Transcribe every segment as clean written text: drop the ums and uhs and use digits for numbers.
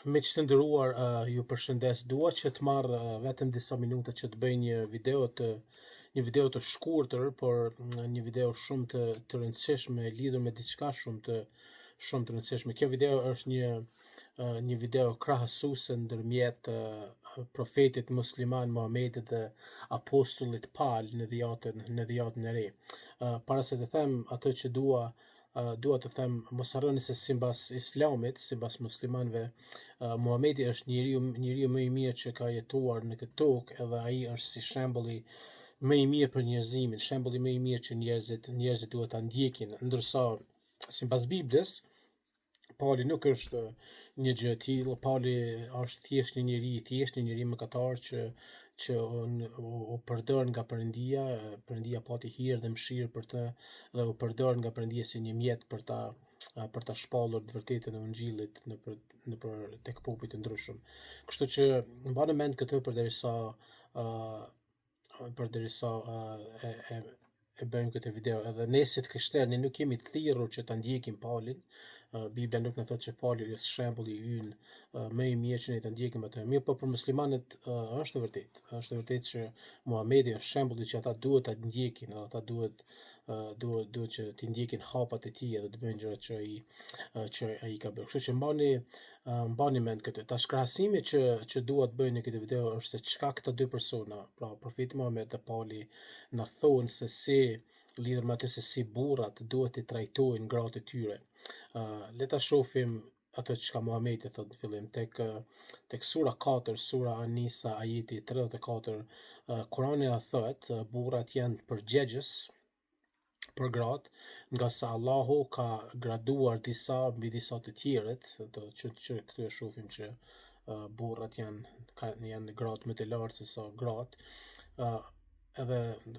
Miq të nderuar, uh, ju përshëndes. Dua që të marr uh, vetëm disa minuta që të bëj një video të një video të shkurtër, por mm, një video shumë të të rëndësishme lidhur me diçka shumë të shumë të rëndësishme. Kjo video është një uh, një video krahasuese ndërmjet uh, profetit musliman Muhamedit dhe apostullit Pal në dhjatën në dhjatën e re. Uh, para se të them atë që dua dua të them mos harroni se simbas Islamit, simbas muslimanëve, Muhamedi është njeriu njeriu më i mirë që ka jetuar në këtë tokë, edhe ai është si shembulli më i mirë për njerëzimin, shembulli më i mirë që njerëzit njerëzit duhet ta ndjekin, ndërsa simbas Biblës Pali nuk është një gjë e tillë, Pali është thjesht një njeri i thjeshtë, një njeri mëkatar që që u, u, u përdor nga Perëndia, Perëndia pati hir dhe mëshirë për të dhe u përdor nga Perëndia si një mjet për ta për ta shpallur të vërtetën e Ungjillit nëpër nëpër tek popujt e ndryshëm. Kështu që mbani mend këtë përderisa uh, përderisa e, e, e bëjmë këtë video. Edhe ne si të krishterë, ne nuk jemi të thirrur që ta ndjekim Palin. Bibla nuk na thotë që Pali është shembulli ynë më i mirë që ne ta ndjekim atë. Mirëpo për muslimanët është e vërtetë. Është e vërtetë që Muhamedi është shembulli që ata duhet ta ndjekin, edhe ata duhet duhet duhet që t'i ndjekin hapat e tij edhe të bëjnë gjërat që ai që ai ka bërë. Kështu që mbani mbani mend këtë. Tash krahasimi që që dua të bëj në këtë video është se çka këta dy persona, pra profeti Muhammed dhe Pali na thonë se si lidhur me atë se si burrat duhet të trajtojnë gratë e tyre. Uh, le ta shohim atë çka Muhamedi thotë në fillim tek tek sura 4, sura An-Nisa, ajeti 34, Kurani na thotë burrat janë përgjegjës për gratë, ngase Allahu ka graduar disa mbi disa të tjerët, do që që këtu e shohim që uh, burrat janë kanë janë gratë më të lartë se sa gratë. Uh, edhe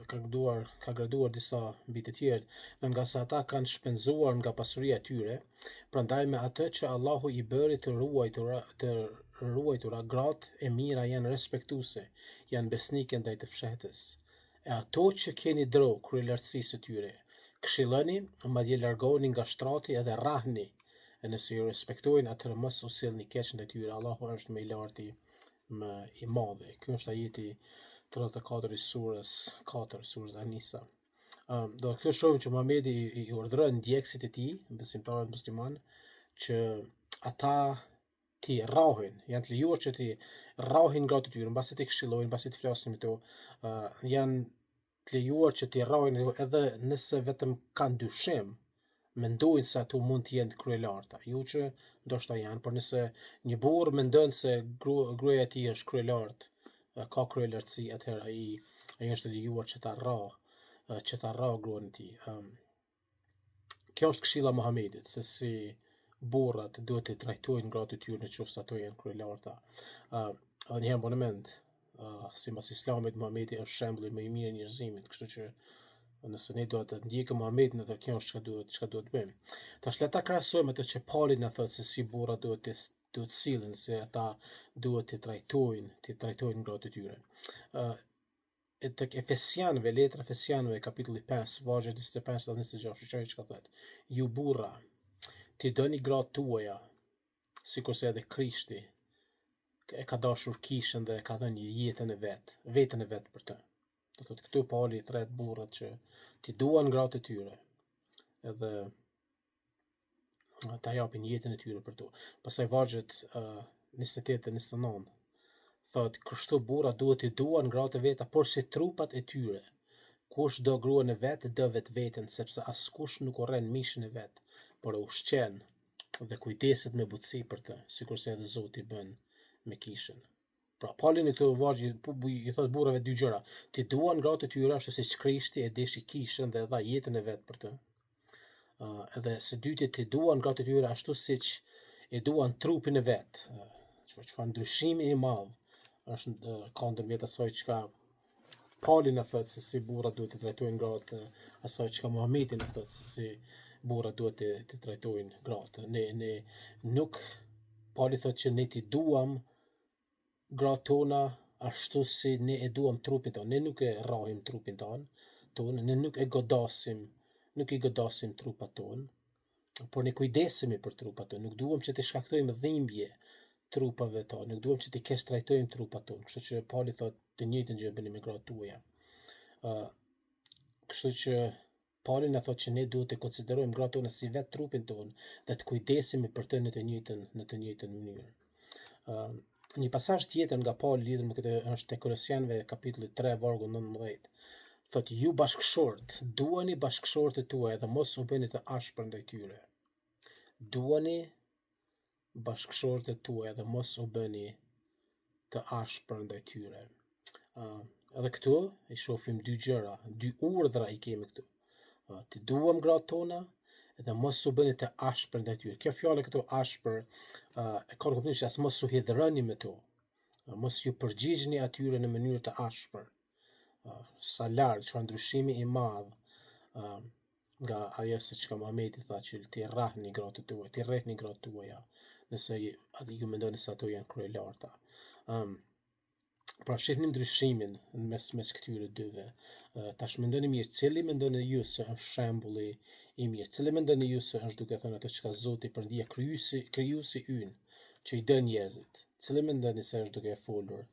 ka graduar ka graduar disa mbi të tjerët dhe ngase ata kanë shpenzuar nga pasuria e tyre, prandaj me atë që Allahu i bëri të ruajtura të ruajtura gratë e mira janë respektuese, janë besnike ndaj të fshehtës. E ato që keni dro kryelartësisë së tyre, këshilloni, madje largoni nga shtrati edhe rrahni, e nëse ju respektojnë, atëherë mos u sillni keq ndaj tyre, Allahu është më i larti më i madhi. Ky është ajeti 34 i surës 4, surës An-Nisa. Um, do këtu shohim që Muhamedi i, i urdhëron ndjekësit e tij, besimtarët muslimanë, që ata t'i rrahin, janë të lejuar që t'i rrahin gratë e tyre, mbasi t'i këshillojnë, mbasi të flasin me to, uh, janë të lejuar që t'i rrahin edhe nëse vetëm kanë dyshim, mendojnë se ato mund të jenë kryelarta. Jo që ndoshta janë, por nëse një burrë mendon se gru, gruaja e tij është kryelartë, ka kryelartësi, atëherë ai ai është i lejuar që ta rrah, që ta rrah gruan e tij. Um, kjo është këshilla e Muhamedit se si burrat duhet të trajtojnë gratë e tyre në qoftë se ato janë kryelarta. Uh, edhe një herë mbani mend, uh, simbas Islamit Muhamedi është shembulli më i mirë i njerëzimit, kështu që nëse ne duhet të ndjekim Muhamedin, atëherë kjo është çka duhet çka duhet të bëjmë. Tash le ta krahasojmë atë që Pali na thotë se si burrat duhet të duhet të sillen, se ata duhet të trajtojnë, të trajtojnë gratë e tyre. Uh, e tek Efesianëve, letra Efesianëve, kapitulli 5, vargjet 25 dhe 26, shikoni çka thotë. Ju burra, t'i doni gratë tuaja, sikurse edhe Krishti e ka dashur kishën dhe e ka dhënë jetën e vet, veten e vet për të. Do thotë këtu Pali i thret burrat që t'i duan gratë e tyre, edhe ta japin jetën e tyre për to. Pastaj vargjet uh, 28 dhe 29 thotë kështu burrat duhet t'i duan gratë e veta por si trupat e tyre. Kush do gruan e vet, do vetveten, sepse askush nuk urren mishin e vet, por e ushqen dhe kujdeset me butësi për të, sikurse edhe Zoti bën me kishën. Pra, Pali në këto vargje i thotë burrave dy gjëra. T'i duan gratë e tyre ashtu siç Krishti e deshi kishën dhe e dha jetën e vet për të. Uh, edhe së dyti t'i duan gratë e tyre ashtu siç e duan trupin e vet. Çfarë çfarë ndryshimi i madh është uh, ka ndërmjet asaj çka Pali na thotë se si burrat duhet të trajtojnë gratë, asaj çka Muhamedi na thotë se si burrat duhet të, të trajtojnë gratë. Ne ne nuk Pali thotë që ne t'i duam gratë tona ashtu si ne e duam trupin tonë. Ne nuk e rrahim trupin tonë, tonë, ne nuk e godasim, nuk i godasim trupat tonë, por ne kujdesemi për trupat tonë, nuk duam që të shkaktojmë dhimbje. trupave tonë, nuk duam që t'i keqtrajtojmë trupat tonë. Kështu që Pali thotë të njëjtën gjë bëni me gratë tuaja. Ë uh, kështu që Pali na thotë që ne duhet të konsiderojmë gratë tona si vetë trupin tonë dhe të kujdesemi për të në të njëjtën në të njëjtën mënyrë. Ë uh, një pasazh tjetër nga Pali lidhur me këtë është te Kolosianëve kapitulli 3 vargu 19. Thotë ju bashkëshort, duani bashkëshortet tuaja dhe mos u bëni të ashpër ndaj tyre. Duani bashkëshortet tuaja dhe mos u bëni të ashpër ndaj tyre. Uh, edhe këtu i shohim dy gjëra, dy urdhra i kemi këtu. Uh, të duam gratë tona dhe mos u bëni të ashpër ndaj tyre. Kjo fjalë këtu ashpër uh, e ka në kuptim që as mos u hidhroni me to. Uh, mos ju përgjigjni atyre në mënyrë të ashpër. Uh, sa larg, çfarë ndryshimi i madh uh, nga ajo se çka Muhamedi tha që t'i rrahni gratë tuaja, t'i rrehni gratë tuaja, nëse ju mendoni se ato janë kryelarta. Um, pra shihni ndryshimin mes mes këtyre dyve. Uh, tash mendoni mirë, cili mendoni ju se është shembulli i mirë? Cili mendoni ju se është duke thënë ato çka Zoti Perëndia krijuesi krijuesi ynë që i do njerëzit? Cili mendoni se është duke folur,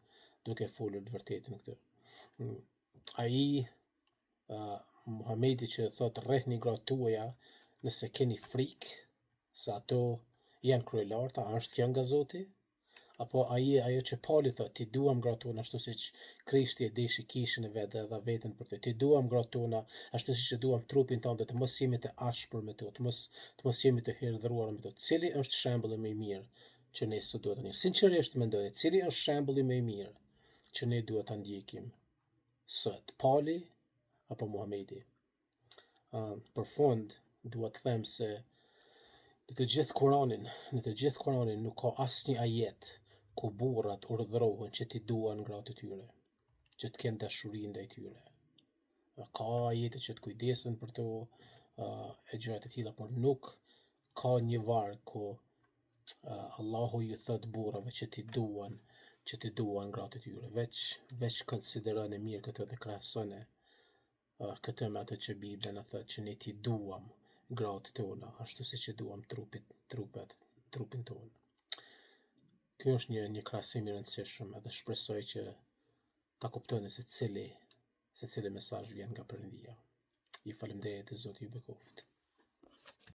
duke folur të vërtetën këtë? Mm. Ai uh, Muhamedi që thotë rrehni gratë tuaja nëse keni frikë se ato janë kryelarta, a është kjo nga Zoti? Apo ai ajo që Pali thotë, t'i duam gratë tona ashtu siç Krishti e deshi kishën e vet dhe dha veten për të. T'i duam gratë tona ashtu siç e duam trupin tonë dhe të mos jemi të ashpër me to, të mos të mos jemi të hidhëruar me to. Cili është shembulli më i mirë që ne sot duhet ta ndjekim? Sinqerisht mendoni, cili është shembulli më i mirë që ne duhet ta ndjekim? Sot, Pali apo Muhamedi? Uh, për fund, dua të them se në të gjithë Kuranin, në të gjithë Kuranin nuk ka asnjë ajet ku burrat urdhërohen që t'i duan gratë e tyre, që të kenë dashuri ndaj tyre. Ka ajete që të kujdesen për to uh, e gjëra të tilla, por nuk ka një varg ku Allahu ju thot burrave që t'i duan, që t'i duan gratë e tyre. Veç veç konsideroni mirë këtë dhe krahasone këtë me atë që Bibla na thotë që ne t'i duam gratë tona, ashtu siç e duam trupit, trupet, trupin tonë. Ky është një një krahasim i rëndësishëm edhe shpresoj që ta kuptoni se cili se cili mesazh vjen nga Perëndia. Ju faleminderit dhe Zoti ju bekoftë.